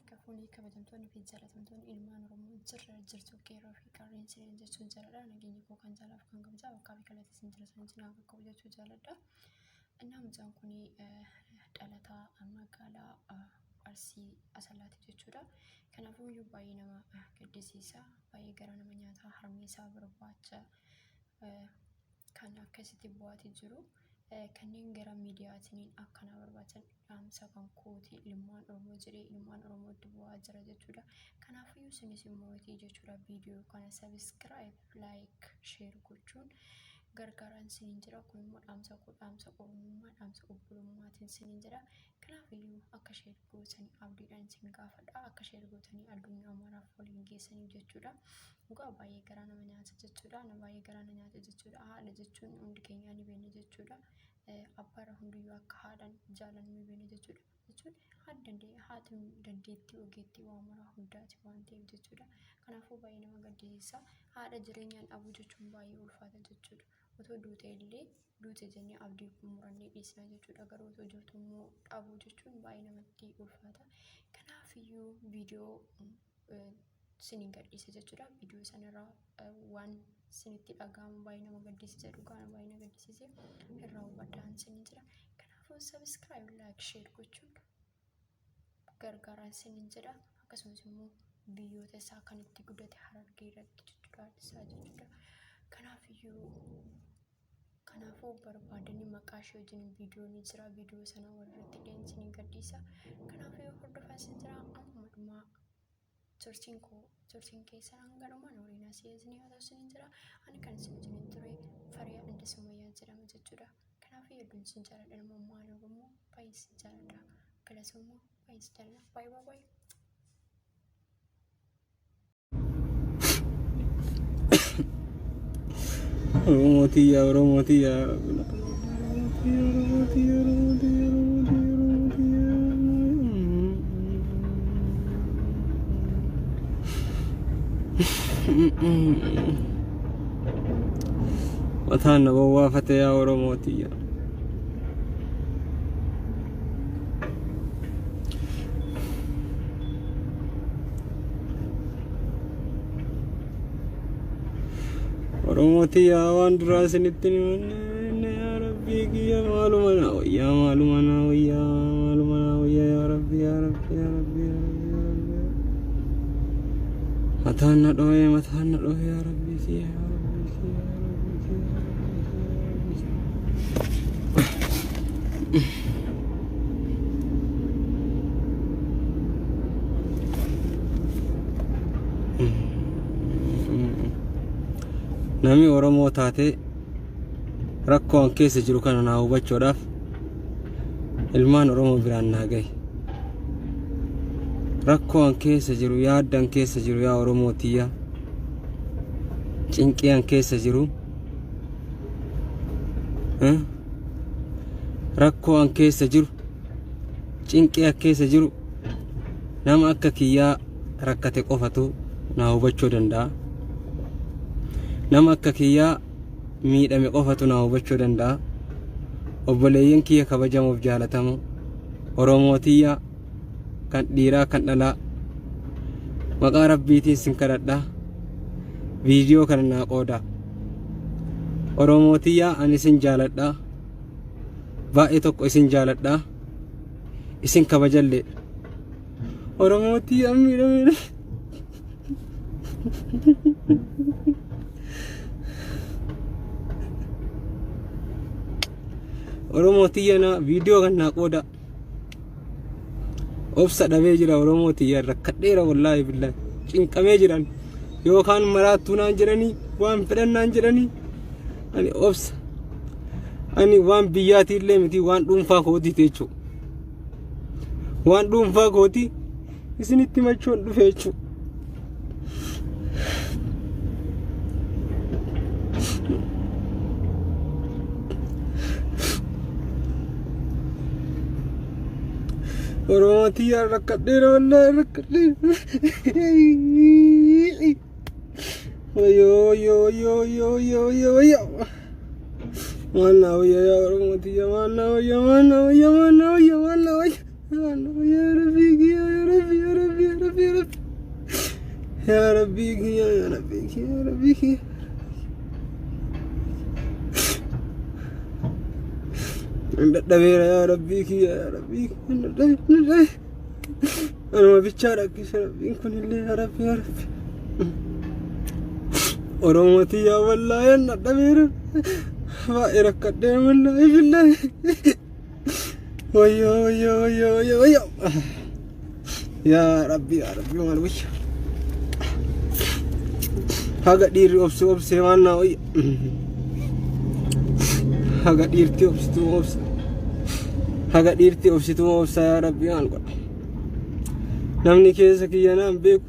Harka fuunee kabajamtoonni fi jaallatamtoonni ilmaan Oromoo jirra jirtu qeerroo fi qarreen sireen jechuun jaaladha. Nageenya koo kan jaalaaf kan kabajaa bakkaa fi kallattii isin jira sana isin haa qabu jechuu jaaladha. Innaa mucaan kun dhalataa magaalaa Arsii Asallaati jechuudha. Kanaafuu iyyuu baay'ee nama gaddisiisa. Baay'ee gara nama nyaataa harmee isaa barbaacha kan akkasitti bu'aatii jiru. Kanneen gara miidiyaatiin akkanaa barbaadan dhaamsa kan kooti ilmaan Oromoo jedhee ilmaan Oromootti bu'aa jira jechuudha. Kanaafuu isinis immoo jechuudha viidiyoo kana sabiskiraayib, laayik, sheer gochuun gargaaraan isiniin jira. Kun immoo dhaamsa koo dhaamsa Oromummaa dhaamsa obbolummaatiin isiniin jira. Kanaafiyyuu akka sheer gootanii abdiidhaan isin gaafadha. Akka sheer gootanii addunyaa maraaf waliin geessaniif jechuudha. Dhugaa baay'ee garaa nama nyaata jechuudha. Na baay'ee garaa na nyaata jechuudha. Haadha jechuun hundi keenya ni beekna jechuudha. Abbaarra hundiyyuu akka haadhaan jaalannu ni beekna jechuudha. Jechuun haadhi dandee haati dandeettii ogeettii waa maraa hundaati waan ta'eef jechuudha. Kanaafuu baay'ee nama gaddisiisa. Haadha jireenyaan dhabuu jechuun baay'ee ulfaata jechuudha. Otoo duute illee duute jennee abdii murannee dhiisna jechuudha. Garuu otoo jirtu immoo dhabuu jechuun baay'ee namatti ulfaata. Kanaafiyyuu viidiyoo isiniin gadhiise jechuudha. Viidiyoo sanarraa waan isinitti dhaga'amu baay'ee nama gaddisiisa dhugaa baay'ee na gaddisiise irraa hubadhaan isiniin jira. Kanaafuu sabiskiraayib, laayik, sheer gochuun gargaaraan isiniin jedha. Akkasumas immoo biyyoota isaa kan itti guddate Harargee irratti jechuudha isaa jechuudha. Kanaafiyyuu kanaafuu barbaadanii maqaa ishee wajjin viidiyoo ni jira. Viidiyoo sana walirratti illee isiniin gadhiisa. Kanaafuu hordofaa isin jira. Amma dhumaa turtiin koo turtiin keessan hanga dhumaan waliin asii isinii haa ta'u isiniin jira. Ani kan isin wajjin ture Fariyaa Inda Sumayyaa jedhama jechuudha. Kanaafuu hedduun isin jaaladha nama maal Oromoo baay'ee isin jaaladha. Galatoomaa baay'ee isin jaaladha. Baay'ee baay'ee. Oromoo tiyya, Oromoo tiyya, Oromoo tiyya, Oromoo tiyya, Oromoo tiyya, Oromoo tiyya, Oromoo tiyya. Mataan na bowwaafate yaa Oromoo tiyya. Oromoo tiyya waan duraa isinitti himanne yaa Rabbii kiyya maaluma naa wayyaa maaluma naa wayyaa maaluma naa wayyaa yaa Rabbi yaa Rabbi yaa Rabbi yaa Rabbi yaa Rabbi. Mataan na dhooyee mataan na dhooyee yaa Rabbii kiyya yaa Rabbii kiyya yaa Rabbii kiyya yaa Rabbii kiyya yaa Rabbii kiyya. Namni Oromoo taatee rakkoo an keessa jiru kana naa hubachuudhaaf ilmaan Oromoo biraan naa gahi. Rakkoo an keessa jiru yaadda an keessa jiru yaa Oromoo tiyya cinqii an keessa jiru rakkoo an keessa jiru cinqii an keessa jiru nama akka kiyyaa rakkate qofatu naa hubachuu danda'a. Nama akka kiyyaa miidhame qofatu naa hubachuu danda'a. Obboleeyyan kiyya kabajamuuf jaalatamu Oromoo tiyya kan dhiiraa kan dhalaa maqaa rabbiitiin sin kadhadha viidiyoo kana naa qooda. Oromoo tiyya ani isin jaaladha. Baay'ee tokko isin jaaladha. Isin kabajallee. Oromoo tiyya miidhameera. Oromoo tiyya na viidiyoo kan naa qooda. Obsa dhabee jira Oromoo tiyya rakkadheera wallaahi billaahi cinqamee jiran yookaan maraattuu naan jedhanii waan fedhan naan jedhanii ani obsa ani waan biyyaatii illee miti waan dhuunfaa kootiiti jechuudha. Waan dhuunfaa kootii isinitti himachuun dhufe jechuudha. Oromoo tiyyaa rakkadheera wallaahi rakkadheera. Wayyoo wayyoo wayyoo wayyoo wayyoo wayyoo wayyoo. Maal naa wayya yaa Oromoo tiyya maal naa wayya maal naa wayya maal naa wayya maal naa wayya maal naa wayya yaa Rabbii kiyya yaa Rabbi yaa Rabbi. Yaa Rabbii kiyya, yaa Rabbii kiyya, yaa Rabbii kiyya. Hin dadhabeera yaa Rabbii kiyya, yaa Rabbii kiyya, hin dadhabe, hin dadhabe. Anuma bichaa rakkise Rabbiin kunillee yaa Rabbi, yaa Rabbi. Oromoo tiyyaa wallaahi hin dadhabeera. Baay'ee rakkadhee wallaahi billaahi. Wayyoo wayyoo wayyoo wayyoo wayyoo. Yaa Rabbi yaa Rabbi maal wayya. Haga dhiirri obsu obsee waan naa wayya. Haga dhiirti obsituu obsa. Haga dhiirti obsituu obsa yaa Rabbi maal godha. Namni keessa kiyya naan beeku.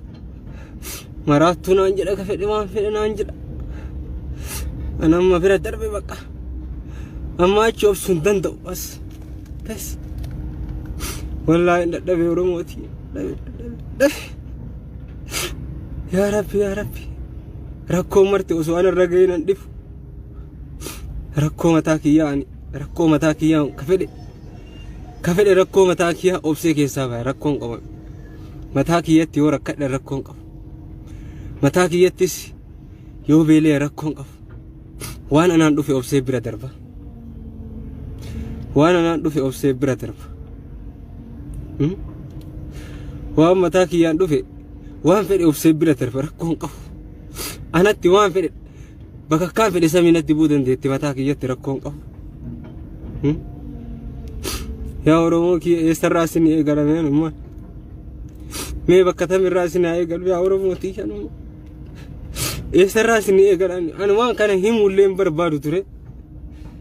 Maraattuu naan jedha ka fedhe waan fedhe naan jedha. Ani amma bira darbe bakka. Amma achi obsuu hin danda'u bas. Bas. Wallaahi hin dadhabe Oromooti. Dadhabe dadhabe. Yaa Rabbi yaa Rabbi. Rakkoo marti osoo ana irra ga'ee nan dhifu. Rakkoo mataa kiyyaa ani rakkoo mataa kiyyaa ka fedhe ka fedhe rakkoo mataa kiyyaa obsee keessaa bahe rakkoon qabu. Mataa kiyyatti yoo rakkadhe rakkoon qabu. Mataa kiyyattis yoo beelee rakkoon qabu. Waan anaan dhufe obsee bira darba. Waan anaan dhufe obsee bira darba. Waan mataa kiyyaan dhufe waan fedhe obsee bira darba rakkoon qabu. Anatti waan fedhe bakakkaan fedhe samii natti bu'uu dandeetti mataa kiyyatti rakkoon qabu. Yaa Oromoo kiyya eessarraa isin eegalame anummaan? Mee bakka tamirraa isin haa eegalu yaa Oromoo tiyya anummaa? Eessarraa isin eegalan ani waan kana himuullee hin barbaadu ture.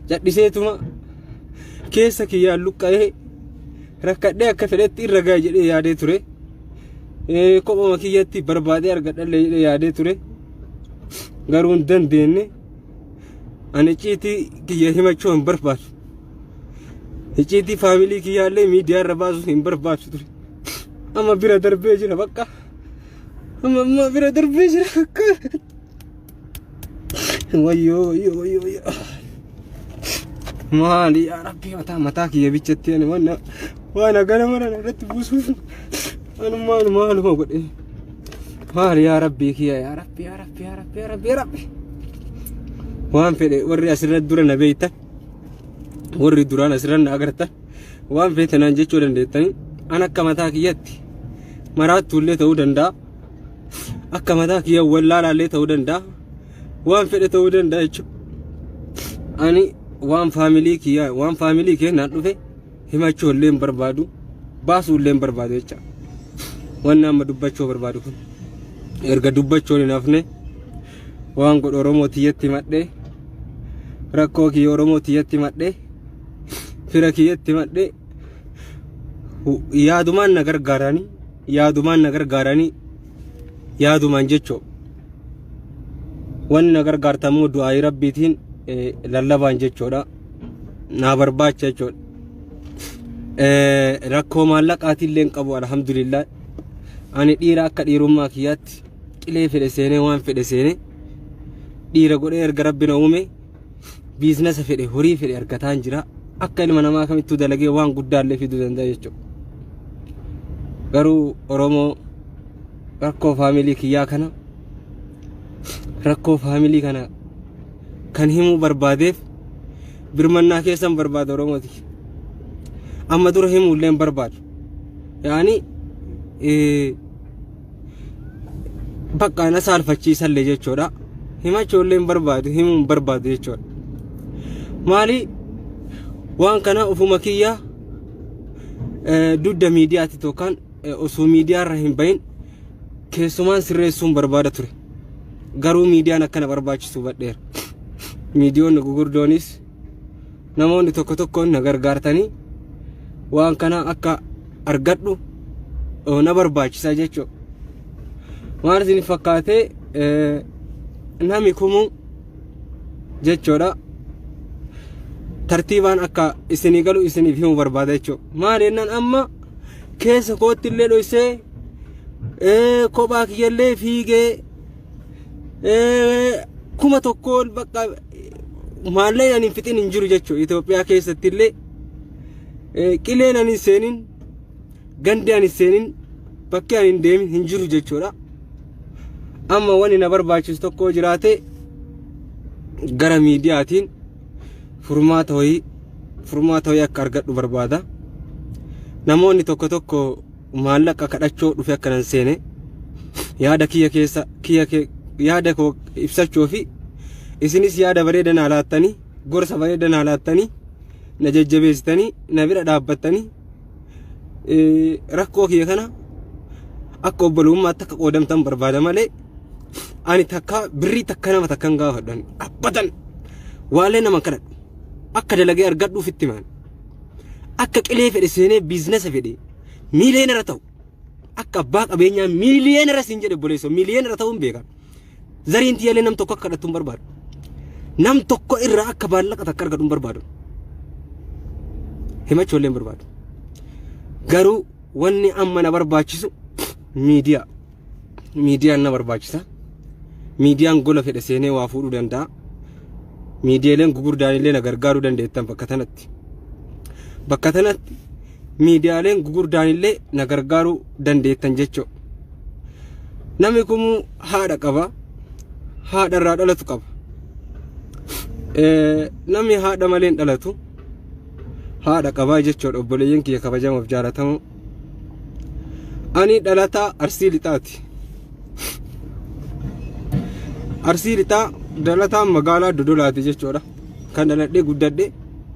Cadhiseetuma keessa kiyyaan luqqa'ee rakkadhee akka fedhetti irra ga'a jedhee yaadee ture. Kophuma kiyyatti barbaadee argadhallee jedhee yaadee ture. Garuu hin dandeenye. Ani icciitii kiyya himachuu hin barbaadu. Icciitii faamilii kiyyaallee miidiyaa irra baasuu hin barbaadu ture. Amma bira darbee jira bakka. Amma amma bira darbee jira bakka. Wayyoo wayyoo wayyoo wayyoo. Maali yaa Rabbi mataa mataa kiyya bichatti ani waan waan hagana mara irratti buusuuf anummaan maaluma godhe. Maali yaa Rabbii kiyya yaa Rabbi yaa Rabbi yaa Rabbi yaa Rabbi yaa Rabbi. Waan fedhe warri asirra dura na beektan warri duraan asirra na agartan waan feete naan jechuu dandeettanii an akka mataa kiyyatti maraattuullee ta'uu danda'a. Akka mataa kiyya wallaalaallee ta'uu danda'a. Waan fedhe ta'uu danda'a jechuudha. Ani waan faamilii kiyya waan faamilii keenyaan dhufe himachuu illee hin barbaadu baasuu illee hin barbaadu jecha. Wanni amma dubbachuu barbaadu kun erga dubbachuun hin hafne waan godhu Oromoo tiyyatti himadhee rakkoo kiyya Oromoo tiyyatti himadhee fira kiyyatti himadhee yaadumaan na gargaaranii yaadumaan na gargaaranii yaadumaan jechoo wanni na gargaartamuu du'aayii rabbiitiin lallabaan jechoodha naa barbaacha jechoodha. Rakkoo maallaqaatiin hin qabu alhamdulillah. Ani dhiira akka dhiirummaa kiyyaatti qilee fedhe seenee waan fedhe seenee dhiira godhee erga rabbi na uume biizinasa fedhe horii fedhe argataan jira. Akka ilma namaa kamittuu dalagee waan guddaallee fiduu danda'a jechuudha. Garuu Oromoo rakkoo faamilii kiyyaa kana rakkoo faamilii kana kan himuu barbaadeef birmannaa keessan barbaada Oromooti. Amma dura himuullee hin barbaadu. Yaani bakka na saalfachiisallee jechuudha. Himachuullee hin barbaadu himuu hin barbaadu jechuudha. Maali waan kana ofuma kiyya dugda miidiyaatti yookaan osoo miidiyaarra hin bahin keessumaan sirreessuun barbaada ture. Garuu miidiyaan akkana barbaachisu hubadheera. Miidiyoonni gurguddoonis namoonni tokko tokkoon na gargaartanii waan kana akka argadhu na barbaachisa jechuudha. Waan isin fakkaatee nami kumuu jechuudha. Tartiibaan akka isinii galu isiniif himuu barbaada jechuudha. Maal jennaan amma keessa kootti illee dhoysee kophaa kiyyallee fiigee 1000 bakka maalleen ani hin fixin hin jiru jechuudha. Itoophiyaa keessatti illee qileen ani hin seenin gandi ani hin seenin bakki ani hin deemin hin jiru jechuudha. Amma wanni na barbaachisu tokko jiraate gara miidiyaatiin furmaata wayii akka argadhu barbaada. Namoonni tokko tokko maallaqa kadhachuu dhufe akkanan seene yaada kiyya keessa kiyya yaada koo ibsachuu fi isinis yaada bareeda naa laattanii, gorsa bareeda naa laattanii, na jajjabeessitanii, na bira dhaabbattanii, rakkoo kiyya kana akka obbolummaatti akka qoodamtan barbaada malee ani takka birrii takka nama takka hin gaafadhan abbatan. Waalee nama kadhadhu akka dalagee argadhuuf itti maan akka qilee fedhe seenee business fedhe millionaire ta'u, akka abbaa qabeenyaa millionaire siin jedhe obboleessoo, millionaire ta'uun beekan. Zariin tiyyalee nam tokko akka kadhattu hin barbaadu. Nam tokko irraa akka maallaqa takka argadhu hin barbaadu. Himachuu illee hin barbaadu. Garuu wanni amma na barbaachisu miidiyaa. Miidiyaan na barbaachisa. Miidiyaan gola fedhe seenee waa fuudhuu danda'a. Miidiyaaleen gugurdaan illee na gargaaruu dandeettan bakka tanatti. Bakka tanatti miidiyaaleen gugurdaan illee na gargaaruu dandeettan jechuudha. Namni kumuu haadha qaba. Haadha irraa dhalatu qaba. Namni haadha malee hin dhalatu. Haadha qabaa jechuudha, obboleeyyan kiyya kabajamuuf jaalatamu. Ani dhalataa Arsii Lixaati. Arsii Lixaa, dhalataa magaalaa Dodolaati jechuudha. Kan dhaladhee guddadhe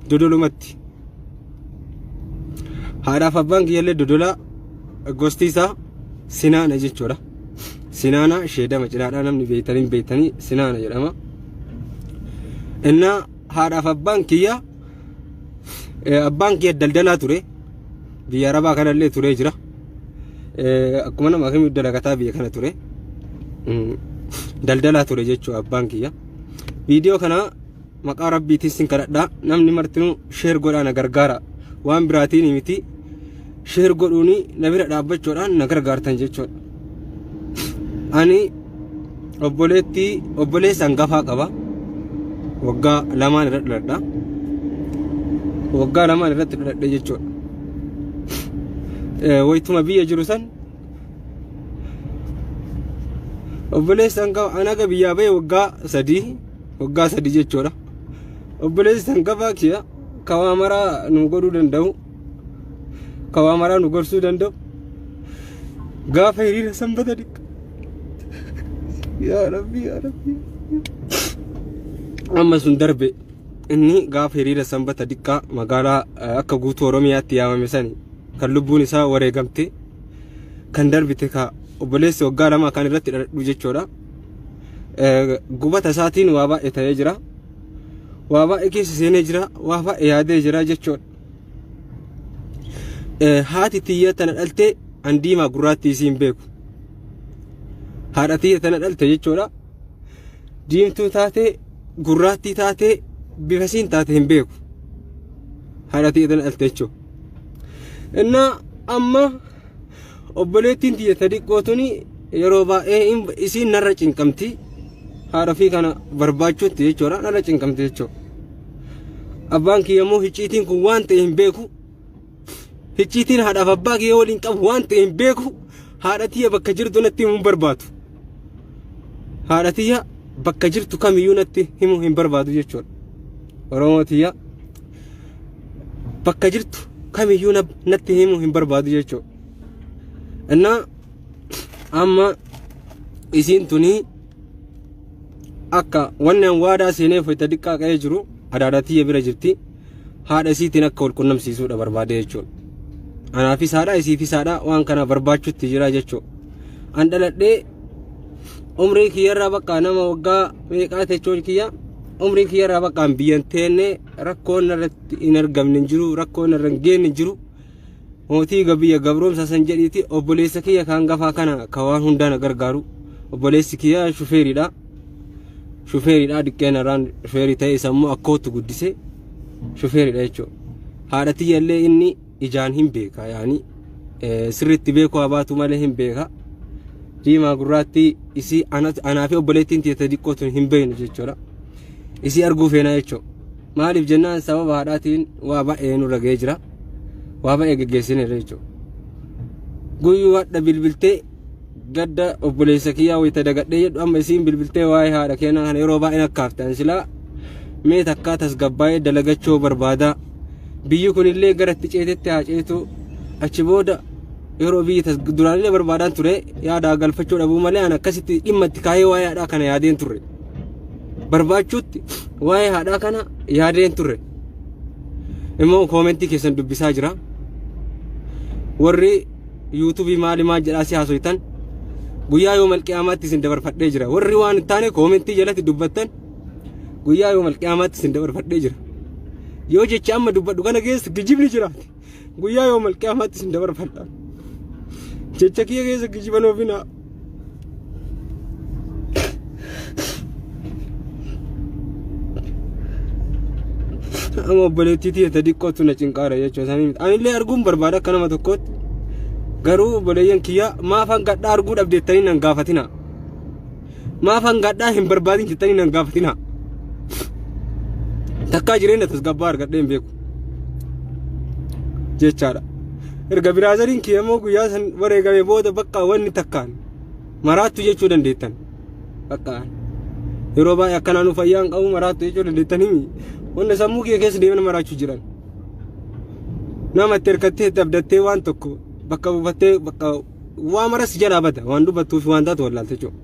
Dodolumatti. Haadhaaf abbaan kiyyallee Dodolaa, gosti isaa Sinaana jechuudha. Sinaana sheedama cinaadhaa, namni beektanii beektanii Sinaana jedhama. Innaa haadhaaf abbaan kiyya, abbaan kiyya daldalaa ture. Biyya Arabaa kanallee turee jira. Akkuma nama kamii dalagataa biyya kana ture. Daldalaa ture jechuudha abbaan kiyya. Viidiyoo kana maqaa Rabbiitiin sin kadhadhaa, namni martinuu share godhaa na gargaara. Waan biraatiin miti, share godhuuni na bira dhaabbachuudhaan na gargaartan jechuudha. Ani obboleettii, obboleessa hangafaa qaba. Waggaa 2n irra dhaladha. Waggaa 2n irratti dhaladhe jechuudha. Wayituma biyya jiru san obboleessa hangafa anaga biyyaa bahe waggaa 3, waggaa 3 jechuudha. Obboleessi hangafaa kiyya kawaa maraa nu godhuu danda'u, kawaa maraa nu gorsuu danda'u, gaafa hiriira Sanbata Diqqa, yaa Rabbi, yaa Rabbi, amma sun darbe, inni gaafa hiriira Sanbata Diqqaa magaalaa akka guutuu Oromiyaatti yaamame sani kan lubbuun isaa wareegamte, kan darbite, ka obboleessi waggaa 2 kan irratti dhaladhu jechuudha. Gubata isaatiin waa baay'ee ta'ee jira. Waa baay'ee keessa seenee jira. Waa baay'ee yaadee jira jechuudha. Haati tiyya tana dhalte an diimaa gurraattii isii hin beeku. Haadha tiyya tana dhalte jechuudha. Diimtuu taate, gurraattii taate, bifa isiin taate hin beeku. Haadha tiyya tana dhalte jechuudha. Innaa amma obboleettiin tiyya ta xiqqoo tuni yeroo baay'ee isiin narra cinqamti. Haadha ofii kana barbaachuutti jechuudha, narra cinqamti jechuudha. Abbaan kiyya immoo hicciitiin kun waan ta'e hin beeku. Hicciitiin haadhaaf abbaa kiyya waliin qabu waan ta'e hin beeku. Haadha tiyya bakka jirtu natti himuu hin barbaadu. Haadha tiyya bakka jirtu kamiyyuu natti himuu hin barbaadu jechuudha. Oromoo tiyya bakka jirtu kamiyyuu natti himuu hin barbaadu jechuudha. Innaa amma isiin tuni akka wanni an waadaa seenee wayita diqqaa qa'ee jiru adaadha tiyya bira jirti. Haadha isiitiin akka wal qunnamsiisuudha barbaade jechuudha. Anaafis haadha, isiifis haadha, waan kana barbaachutti jira jechuudha. An dhaladhee umrii kiyyarraa bakka nama waggaa meeqaa jechuun kiyya, umrii kiyyarraa bakka an biyyan teenne rakkoon irratti hin argamne hin jiru, rakkoon irra hin geenye hin jiru. Mootii biyya gabroomsa san jedhiiti obboleessa kiyya kan gafaa kana ka waan hundaa na gargaaru. Obboleessi kiyya shufeeridha. Shufeeridha, diqqeen irraan shufeerii ta'e, isa immoo akkootti guddise, shufeeridha jechuudha. Haadha tiyya illee inni ijaan hin beeka, yaani sirriitti beekuu haa baatu malee hin beeka. Diimaa gurraattii isii anaa fi obboleettiin tiyya xiqqoo tun hin beeknu jechuudha. Isii arguu feenaa jechuudha. Maaliif jennaan sababa haadhaatiin waa baay'ee nurra ga'ee jira. Waa baay'ee geggeessineerra jechuudha. Guyyuu hadha bilbiltee Gadda obboleessa kiyyaa wayita dagadhee jedhu amma isiin bilbiltee waa'ee haadha keenyaa kana yeroo baay'ee akkaafte. Ani silaa mee takkaa tasgabbaa'ee dalagachuu barbaada. Biyyi kunillee gara itti ceetetti haa ceetu. Achi booda yeroo biyyi duraanillee barbaadaan ture yaada galfachuu dhabuu malee ani akkasitti dhimma itti kaayee waa'ee haadhaa kana yaadeen turre. Barbaachuutti waa'ee haadhaa kana yaadeen turre. Immoo koomentii keessan dubbisaa jira. Warri yuutuubii maali maal jedhaa si haasoytan guyyaa yoo malqiyaamaatti isin dabarfadhee jira. Warri waan hin taane koomentii jalatti dubbattan guyyaa yoo malqiyaamaatti isin dabarfadhee jira. Yoo jecha amma dubbadhu kana keessa kijibni jiraate guyyaa yoo malqiyaamaatti isin dabarfadha. Jecha kiyya keessa kijiban oofinaa. Amma obboleettii tiyya ta xiqqootu na cinqaara jechuudha isaanii miti. Anillee arguun barbaada akka nama tokkootti. Garuu obboleeyyan kiyya maaf hangadhaa arguu dhabdeettanii nan gaafatina. Maaf hangadhaa hin barbaadin jettanii nan gaafatina. Takkaa jireenya tasgabbaa argadhee hin beeku. Jechaadha. Erga biraazariin kiyya immoo guyyaa san wareegame booda bakka wanni takkaan maraattu jechuu dandeettan. Bakka yeroo baay'ee akkanaa nu fayyaa hin qabu maraattu jechuu dandeettan himi. Wanni sammuu kee keessa deeman maraachuu jiran. Nama itti hirkattee itti abdattee waan tokko bakka buufattee bakka waa maras jalaa bada waan dubbattuu fi waan taatu wallaalte jechuudha.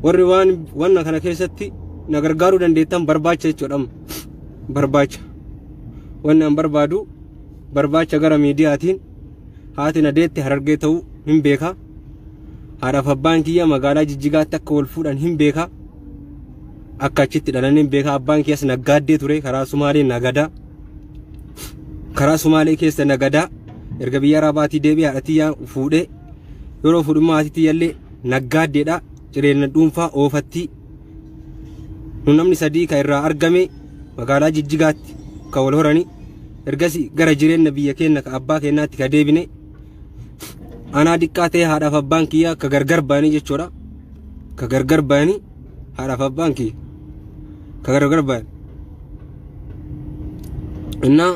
Warri waan wanna kana keessatti na gargaaruu dandeettan barbaacha jechuudha. Barbaacha. Wanni an barbaadu barbaacha gara miidiyaatiin haati na deette Harargee ta'uu hin beeka. Haadhaaf abbaan kiyya magaalaa Jijjigaatti akka wal fuudhan hin beeka. Akka achitti dhalan hin beeka. Abbaan kiyyas naggaaddee ture karaa Sumaalee nagadaa. Karaa Sumaalee keessa nagadaa. Erga biyya Arabaatii deebi'ee haadha tiyyaa fuudhee yeroo fuudhummaa haati tiyyallee naggaaddeedha. Jireenya dhuunfaa oofattii. Nu namni sadii kan irraa argame magaalaa Jijjigaatti kan wal horani. Ergasii gara jireenya biyya keenya ka abbaa keenyaatti ka deebine. Anaa diqqaa ta'e haadhaaf abbaan kiyya ka gargar ba'anii jechuudha. Ka gargar ba'anii haadhaaf abbaan kiyya ka gargar ba'an. Innaa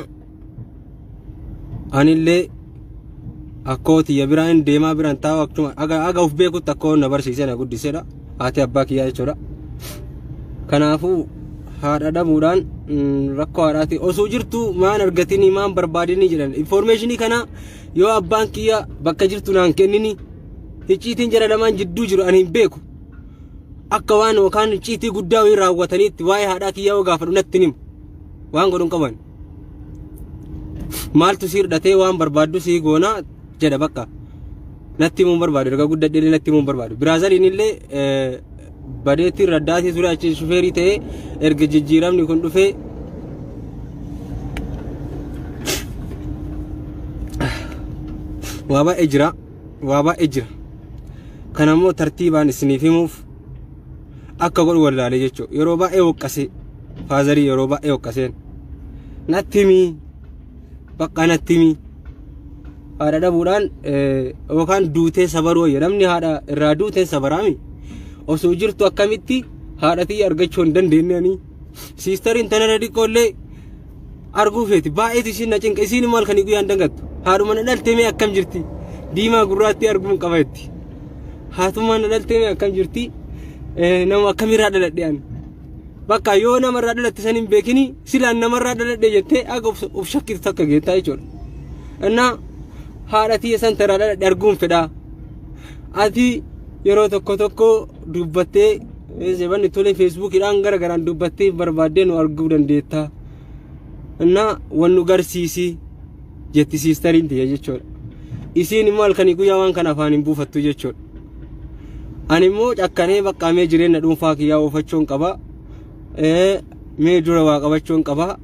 anillee akkoo tiyya biraa hin deemaa biraan taa'u akkuma aga of beekutti akkoo na barsiisee na guddiseedha. Haati abbaa kiyyaa jechuudha. Kanaafuu haadha dhabuudhaan rakkoo haadhaati osoo jirtu maan argatinii maan barbaadinii jedhan infoormeeshinii kana yoo abbaan kiyya bakka jirtu naan kennini icciitiin jara lamaan jidduu jiru ani hin beeku akka waan yookaan icciitii guddaa wayii raawwataniitti waa'ee haadhaa kiyyaa yoo gaafadhu natti hin himu waan godhu hin qaban maaltu sii hidhatee waan barbaaddu sii goonaa jedha bakka natti himuu hin barbaadu erga guddadhee natti himuu hin barbaadu biraazariin illee badeetti raddaatii ture achi shufeerii ta'ee erga jijjiiramni kun dhufee waa baay'ee jira waa baay'ee jira kana immoo tartiibaan isiniif himuuf akka godhu wallaalee jechuudha yeroo baay'ee woqqasee faazarii yeroo baay'ee woqqaseen natti himii bakka natti himii haadha dhabuudhaan yookaan duutee sabaruu wayya namni haadha irraa duuteen sabaraami osoo jirtu akkamitti haadha tiyya argachuu hin dandeenye ani siistariin tanarra xiqqoollee arguu feeti baay'eetu isiin na cinqa isiin immoo halkanii guyyaan dangattu haadhuma na dhaltee mee akkam jirti diimaa gurraattii arguun qaba jetti haatuma na dhaltee mee akkam jirti nama akkamirraa dhaladhe ani Bakka yoo namarraa dhalatte san hin beekini silaan namarraa dhaladhe jettee aga of shakkitu takka geettaa jechuudha. Innaa haadha tiyya san taraa dhaladhe arguun fedhaa. Ati yeroo tokko tokko dubbattee zebanni tolee feesbuukiidhaan gara garaan dubbattee barbaaddee nu arguu dandeetta. Innaa wan nu garsiisi jetti siistariin tiyya jechuudha. Isiin immoo halkanii guyyaa waan kana afaan hin buufattu jechuudha. Ani immoo cakkanee bakka mee jireenya dhuunfaa kiyyaa oofachuun qaba. Mee dura waa qabachuun qaba.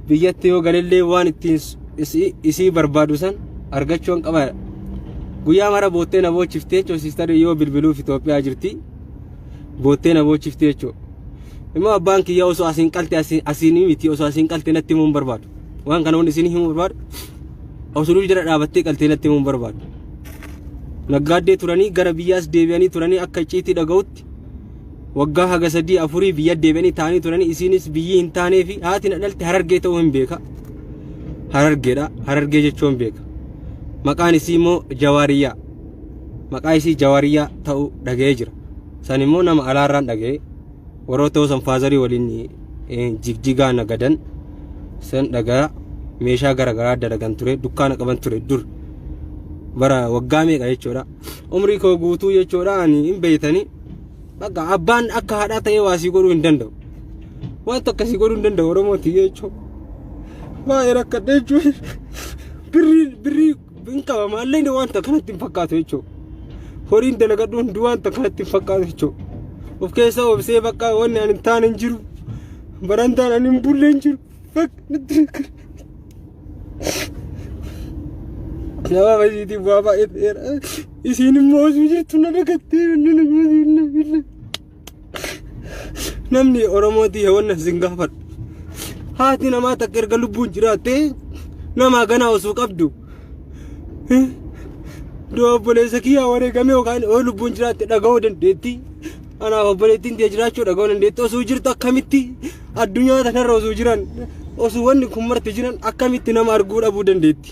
Biyyatti yoo galellee waan ittiin isii barbaadu san argachuun qaba. Guyyaa mara boottee na boochiftee jechuudha siistarii yoo bilbiluuf Itoophiyaa jirti. Boottee na boochiftee jechuudha. Immoo abbaan kiyyaa osoo asiin qalte asiin miti osoo asiin qalte natti himuu hin barbaadu. Waan kana wanni isin himuu barbaadu osoo dur jala dhaabattee qaltee natti himuu hin barbaadu. Naggaaddee turanii gara biyyaas deebi'anii turanii akka icciitii dhaga'utti waggaa haga sadii afurii biyya deebi'anii taa'anii turanii isiinis biyyi hin taanee fi haati na dhalte Harargee ta'uu hin beeka. Harargeedha. Harargee jechuun beeka. Maqaan isii immoo Jawaariyyaa. Maqaa isii Jawariyaa ta'uu dhaga'ee jira. San immoo nama alaarraan dhaga'ee warroota san faazarii waliin jigjigaa nagadan san dhagaa meeshaa garaagaraa dalagan ture, dukkaana qaban ture dur bara waggaa meeqa jechuudha. Umrii koo guutuu jechuudha ani hin beeytanii. Bakka abbaan akka haadhaa ta'ee waa sii godhuu hin danda'u. Wanta akkasii godhuu hin danda'u Oromooti jechuudha. Baay'ee rakkadhe jechuudha. Birrii birrii hin qaba maallee wanta kanatti hin fakkaatu jechuudha. Horiin dalagadhu hundi wanta kanatti hin fakkaatu jechuudha. Of keessa obsee bakka wanni ani hin taane hin jiru. Barantaan ani hin bulle hin jiru. Bakka sababa isiitiif waa baay'ee ta'eera. Isiin immoo osoo jirtu na dagattee na. Namni Oromootii wanna isin gaafadhu. Haati namaa takka erga lubbuun jiraattee nama ganaa osoo qabdu. Du'a obboleessa kiyyaa wareegame yookaan yoo lubbuun jiraatte dhaga'uu dandeetti. Anaaf obboleettiin tiyya jiraachuu dhaga'uu dandeetti. Osoo jirtu akkamitti addunyaa tanarra osoo jiran, osoo wanni kun marti jiran, akkamitti nama arguu dhabuu dandeetti?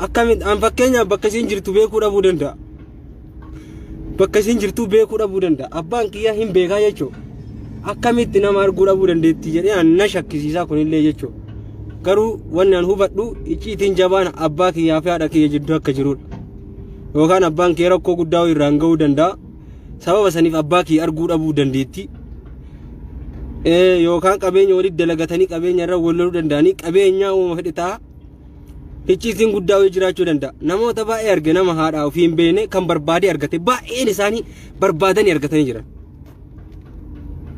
Akkamitti an fakkeenyaaf bakka isiin jirtu beekuu dhabuu danda'a. Bakka isiin jirtu beekuu dhabuu danda'a. Abbaan kiyyaa hin beekaa jechuudha. Akkamitti nama arguu dhabuu dandeetti jedhee an na shakkisiisaa kunillee jechuudha. Garuu wanni an hubadhu icciitiin jabaan abbaa kiyyaa fi haadha kiyya jidduu akka jirudha. Yookaan abbaan kiyya rakkoo guddaa irraan ga'uu danda'a. Sababa saniif abbaa kiyya arguu dhabuu dandeetti. Yookaan qabeenya walitti dalagatanii qabeenya irra wal loluu danda'anii qabeenya uumama fedhe ta'a. Icciitiin guddaa wayii jiraachuu danda'a. Namoota baay'ee arge, nama haadha ofii hin beekne kan barbaadee argate, baay'een isaanii barbaadanii argatanii jiran.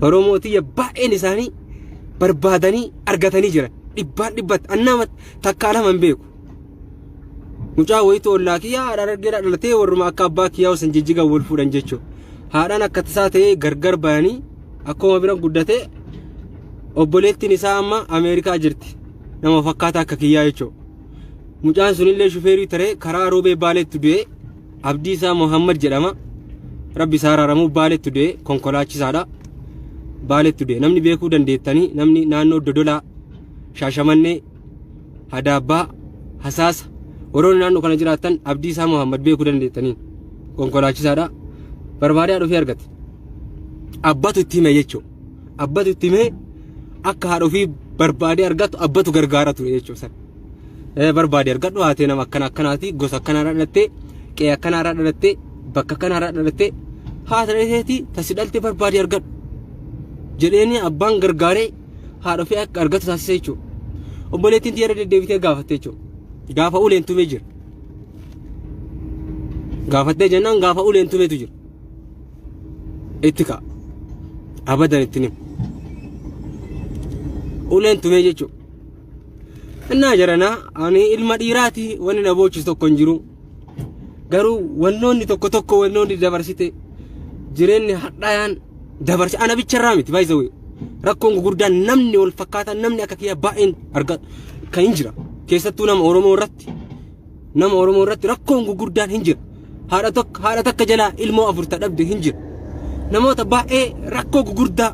Oromootiyya baay'een isaanii barbaadanii argatanii jiran. Dhibbaan dhibbatti annama takkaa lama hin beeku. Mucaa wayitu ollaa kiyyaa haadha argeedhaa dhalatee warruma akka abbaa kiyyaa osoo jijjigan wal fuudhan jechuudha. Haadhaan akka tasaa ta'ee gargar bayanii akkuma bira guddatee obboleettiin isaa amma Ameerikaa jirti. Nama fakkaataa akka kiyyaa jechuudha. Mucaan sunillee shufeerii taree karaa Roobee Baaleetti du'ee, Abdiisaa Muhammad jedhama. Rabbi isaa araaramuu, Baaleetti du'ee, konkolaachisaadha. Baaleetti du'e, namni beekuu dandeettanii, namni naannoo Dodolaa, Shaashamannee, Hadaabbaa, Hasaasa warroonni naannoo kana jiraattan Abdiisaa Muhammad beekuu dandeettanii, konkolaachisaadha. Barbaadee dhufee argate. Abbatu itti hime jechuudha. Abbatu itti himee akka haadha ofii barbaadee argatu abbatu gargaara ture jechuudha. Barbaadee argadhu, haatee nama akkana akkanaati, gosa akkanaarraa dhalattee, qe'ee akkanaarraa dhalattee, bakka akkanaarraa dhalattee, haata dhalateetii tasi dhalte barbaadee argadhu jedheeni abbaan gargaaree haadha ofii akka argatu taasise jechuudha. Obboleettiin tiyya irra deddeebitee gaafatte jechuudha. Gaafa uleen tumee jira. Gaafattee jennaan gaafa uleen tumeetu jira. Itti ka'a. Abadan itti himu. Uleen tumee jechuudha. Innaa jaranaa ani ilma dhiiraati, wanni na boochisu tokko hin jiru. Garuu wannoonni tokko tokko, wannoonni dabarsite, jireenyi hadhaayaan dabarse ana bicharraa miti, baay'isawee. Rakkoon gurguddaan namni wal fakkaataan, namni akka kiyya baay'een arga kan hin jira. Keessattuu nama Oromoo irratti, nama Oromoo irratti rakkoon gurguddaan hin jira. Haadha tokko, haadha takka jalaa ilmoo afur dhabde hin jira. Namoota baay'ee rakkoo gurguddaa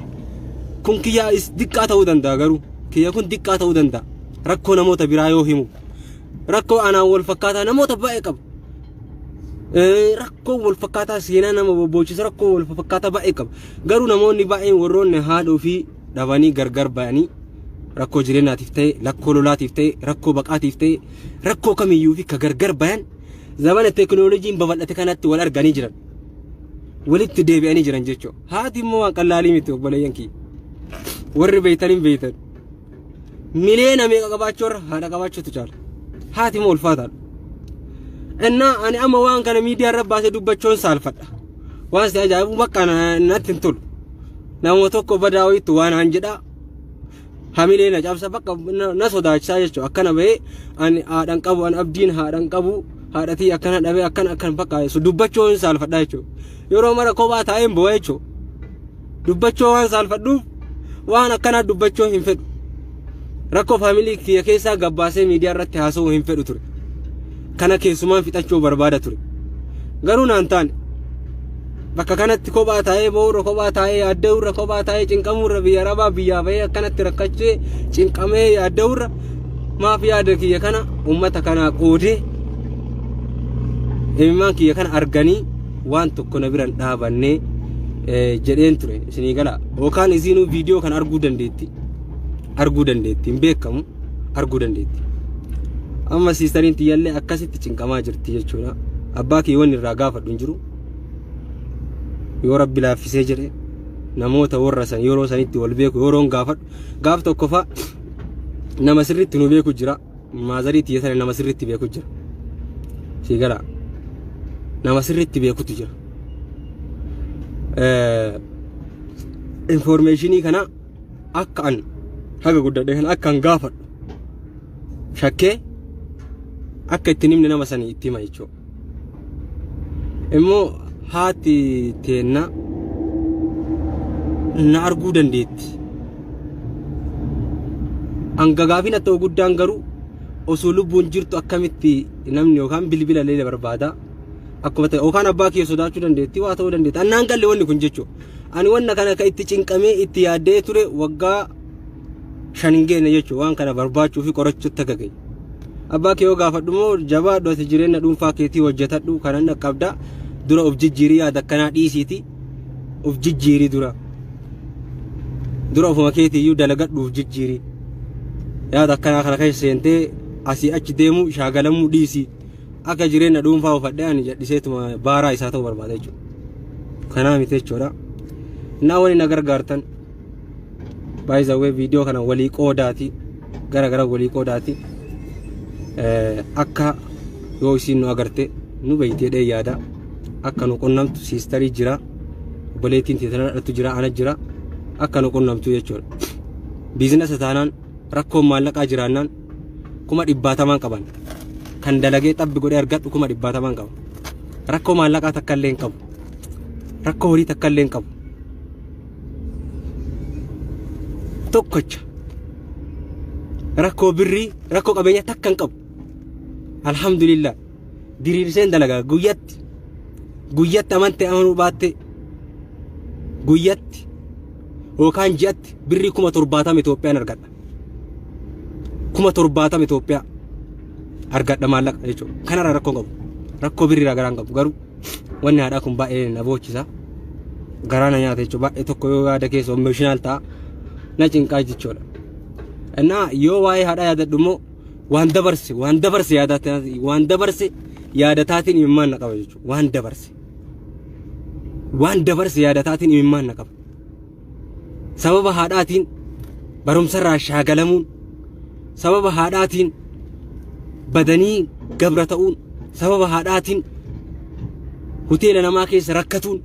kun kiyya diqqaa ta'uu danda'a, garuu kiyya kun diqqaa ta'uu danda'a. Rakkoo namoota biraa yoo himu, rakkoo anaan wal fakkaataa namoota baay'ee qaba. Rakkoo wal fakkaataa seenaa nama bobbochisa, rakkoo wal fakkaataa baay'ee qaba. Garuu namoonni baay'een warroonni haadha ofii dhabanii gargar bayanii rakkoo jireenyaatiif ta'e, rakkoo lolaatiif ta'e, rakkoo baqaatiif ta'e, rakkoo kamiyyuu fi ka gargar bayan zamana teekinooloojiin babal'ate kanatti wal arganii jiran. Walitti deebi'anii jiran jechuudha. Haati immoo waan qallaalii miti, obboleeyyan kiyya. Warri beeytan hin beeytan. Miliyoona meeqa qabaachuu irra haadha qabaachuutu caala. Haati immoo ulfaataadha. Innaa ani amma waan kana miidiyaa irra baasee dubbachuun saalfadha. Waan si ajaa'ibu bakka natti hin tolu. Nama tokko badaa wayiitu waan aan jedhaa. Hamilee na cabsa, bakka na sodaachisaa jechuudha. Akkana bahee ani haadhan qabu, ani abdiin haadhan qabu, haadhatii akkana dhabee, akkana akkana bakka dubbachuun saalfadha jechuudha. Yeroo mara kophaa taa'een bu'a jechuudha. Dubbachuu waan saalfadhuuf waan akkanaa dubbachuu hin fedhu. Rakkoo faamilii kiyya keessaa gabbaasee miidiyaa irratti haasa'uu hin fedhu ture. Kana keessumaan fixachuu barbaada ture. Garuu naan taane. Bakka kanatti kophaa taa'ee boo'uurra, kophaa taa'ee yaadda'uurra, kophaa taa'ee cinqamuurra, biyya arabaa biyyaa bahee akkanatti rakkachee cinqamee yaadda'uurra, maaf yaada kiyya kana uummata kanaa qoodee Imimmaan kiyya kana arganii waan tokko na biran dhaabannee jedheen ture isinii gala. Yookaan isinuu viidiyoo kana arguu dandeetti. Arguu dandeetti hin beekamu arguu dandeetti. Amma siistariin tiyyallee akkasitti cinqamaa jirti jechuudha. Abbaa kiyya wanni irraa gaafadhu hin jiru. Yoo rabbi laaffisee jedhe namoota warra san yeroo sanitti wal beeku yeroon gaafadhu gaaf tokko fa'a nama sirriitti nu beeku jira. Maazarii tiyya sana nama sirriitti beeku jira. Sii gala. Nama sirriitti beekutu jira. Informeeshinii kana akka an haga guddadhe kana akka an gaafadhu shakkee akka itti himne nama sanii itti hima jechuudha. Immoo haati teenna na arguu dandeetti. Hanga gaafiin ta'u guddaan garuu osoo lubbuun jirtu akkamitti namni yookaan bilbila illee barbaada. Akkuma ta'e yookaan abbaa kiyya sodaachuu dandeetti waa ta'uu dandeetti. Annaan galle wanni kun jechuudha. Ani wanna kana akka itti cinqamee itti yaaddee ture waggaa 5 hin geenye jechuudha. Waan kana barbaachuu fi qorachuutti akka ga'e. Abbaa kee yoo gaafadhu immoo jabaadhu ati jireenya dhuunfaa keetii hojjetadhu kanan dhaqqabda dura of jijjiirii yaada akkanaa dhiisiiti of jijjiirii dura. Dura ofuma keetiiyyuu dalagadhu of jijjiirii. Yaada akkanaa kana keessa seentee asii achi deemuu shaagalamuu dhiisii. Akka jireenya dhuunfaa ufadhee ani jedhiseetuma baaraa isaa ta'uu barbaada jechuudha. Kanaa miti jechuudha. Naa wani na gargaartan baay'izawwee viidiyoo kana walii qoodaati gara gara walii qoodaati akka yoo isiin nu agarte nu beeytee dhee yaada akka nu qunnamtu siistarii jira obboleettiin teetana dhadhattu jira ana jira akka nu qunnamtu jechuudha. Biizinasa taanaan rakkoon maallaqaa jiraannaan 100,000 qaban kan dalagee xabbi godhee argadhu 100,000 qaba. Rakkoo maallaqaa takka illee hin qabu. Rakkoo horii takka illee hin qabu. Tokkocha rakkoo birrii rakkoo qabeenya takka hin qabu. Alhamdulillah diriirseen dalagaa guyyatti guyyatti amantee amanuu baatte guyyatti yookaan ji'atti birrii 70,000 Itoophiyaan argadha. 70,000 Itoophiyaa argadha maallaqa jechuudha. Kanarraa rakkoo qabu. Rakkoo birriirraa garaan qabu garuu wanni haadhaa kun baay'ee na boochisa. Garaa na nyaata jechuudha. Baay'ee tokko yoo yaada keessa emotional ta'a na cinqaa jechuudha. Innaa yoo waa'ee haadhaa yaadadhu immoo waan dabarse waan dabarse yaadataa waan dabarse yaadataatiin imimmaan na qaba jechuudha. Waan dabarse waan dabarse yaadataatiin imimmaan na qaba. Sababa haadhaatiin barumsarraa shaagalamuun sababa haadhaatiin badanii gabra ta'uun sababa haadhaatiin hoteela namaa keessa rakkatuun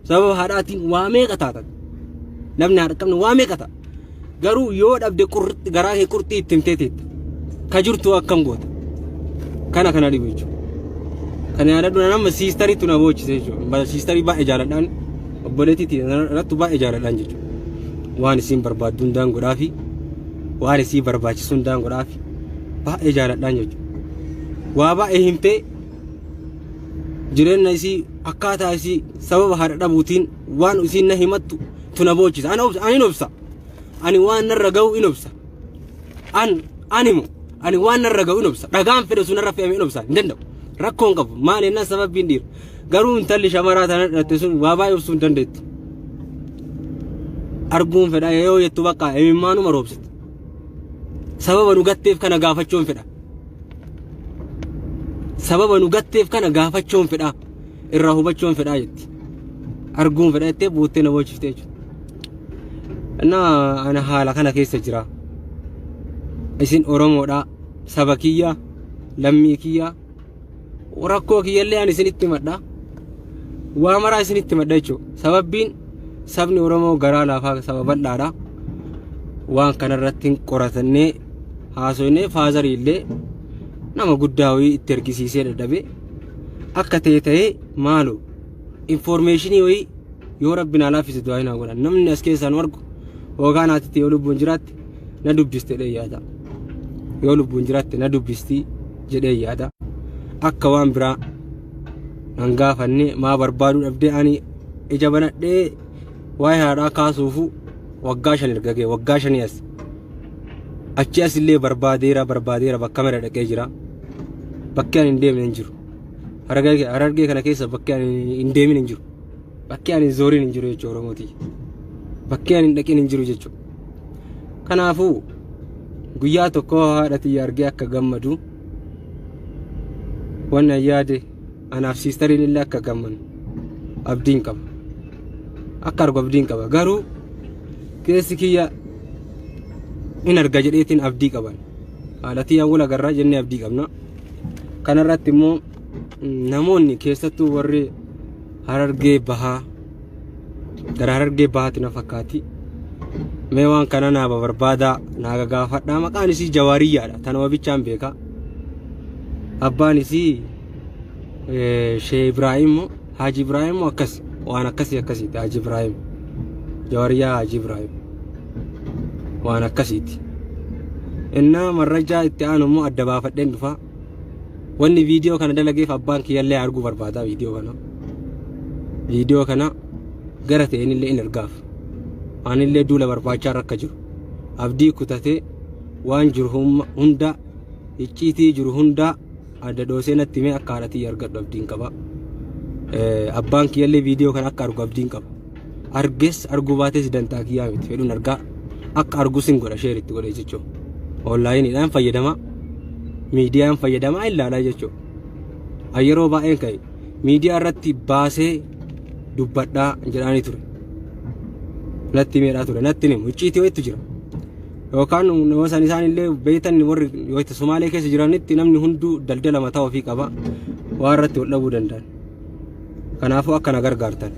sababa haadhaatiin waa meeqa taatan namni haadha qabne waa meeqa ta'a garuu yoo dhabde garaa kee qurxii itti himtee teetta ka jirtu akkam goota kana kana dhibu jechuudha. Kana yaadadhu nama siistariitu na boochise jechuudha. Siistarii baay'ee jaaladhaan obboleettii irratti baay'ee jaaladhaan jechuudha. Waan isiin barbaaddu hundaan godhaafi waan isii barbaachisu hundaan godhaafi baay'ee jaaladhaan jechuudha. Waa baay'ee himtee jireenya isii akkaataa isii sababa haadha dhabuutiin waan isiin na himattu tu na boochisa. Ani obsa ani hin obsa. Ani waan narra ga'u hin obsa. An animu ani waan narra ga'u hin obsa. Dhagaan fedhe sun narra fe'ame hin obsa hin danda'u. Rakkoon qabu maal jennaan sababbiin dhiira. Garuu intalli shamaraa tana dhatte sun waa baay'ee obsuu hin dandeettu. Arguun fedha yoo jettu bakka imimmaanuma roobsiti. Sababa nu gatteef kana gaafachuun fedha. Sababa nu gatteef kana gaafachuun fedha. Irraa hubachuun fedha jetti. Arguun fedha jettee buuttee na boochiftee jechuudha. Innaa ana haala kana keessa jira. Isin Oromoodha. Saba kiyya, lammii kiyya, rakkoo kiyyallee ani isinitti himadha. Waa maraa isinitti himadha jechuudha. Sababbiin sabni Oromoo garaa laafaa saba bal'aadha. Waan kanarratti hin qoratannee haasofnee faazarii illee nama guddaa wayii itti ergisiisee dadhabee akka ta'e ta'ee maaloo informeeshinii wayii yoo rabbi naa laaffise du'aa naa godha. Namni as keessaa nu argu hoogaan haatitti yoo lubbuun jiraatte na dubbiste jedhee yaada. Yoo lubbuun jiraatte na dubbisti jedhee yaada. Akka waan biraa nan gaafanne maa barbaaduu dhabdee ani ija banadhee waa'ee haadhaa kaasuufu waggaa 5 erga ga'e waggaa 5 as. Achi as illee barbaadeera barbaadeera bakka mara dhaqee jira. Bakki ani hin deemne hin jiru. Harargee kana keessa bakki ani hin deemin hin jiru. Bakki ani hin zooriin hin jiru jechuudha Oromooti. Bakki ani hin dhaqin hin jiru jechuudha. Kanaafuu guyyaa tokko haadha tiyya argee akka gammadu wannan yaade anaaf siistariin illee akka gammanu abdiin qaba. Akka argu abdiin qaba. Garuu keessi kiyya in arga jedheetiin abdii qaban. Haadha tiyyaan wal agarraa jennee abdii qabna. Kanarratti immoo namoonni keessattuu warri Harargee Bahaa gara Harargee Bahaatti na fakkaati. Mee waan kana naa barbaadaa naa gagaafadhaa. Maqaan isii Jawaariyyaadha. Tanuma bichaan beeka. Abbaan isii Shee Ibraahim moo Haaji Ibraahim moo akkas waan akkasii akkasiiti Haaji Ibraahim. Jawaariyyaa Haaji Ibraahim. Waan akkasiiti. Innaa marrajaa itti aanu immoo adda baafadheen dhufa. Wanni viidiyoo kana dalageef abbaan kiyyallee arguu barbaada viidiyoo kana. Viidiyoo kana gara ta'een illee in ergaaf. Anillee duula barbaachaa irra akka jiru. Abdii kutatee waan jiru hunda icciitii jiru hunda adda dhoosee natti himee akka haadha tiyya argadhu abdiin qaba. Abbaan kiyyallee viidiyoo kana akka argu abdiin qaba. Arges arguu baates dantaa kiyyaa miti fedhuun argaa akka argus hin godha sheer itti godhee jechuudha. Onlaayiniidhaan fayyadama miidiyaan fayyadamaa ilaalaa jechuudha. Yeroo baay'een ka'e miidiyaa irratti baasee dubbadhaa jedhaanii ture. Natti miidhaa ture natti himu icciitii wayiitu jira. Yookaan nama san isaan illee beektan warri yoo itti Sumaalee keessa jiranitti namni hunduu daldala mataa ofii qaba waa irratti wal dhabuu danda'an. Kanaafuu akka na gargaartan.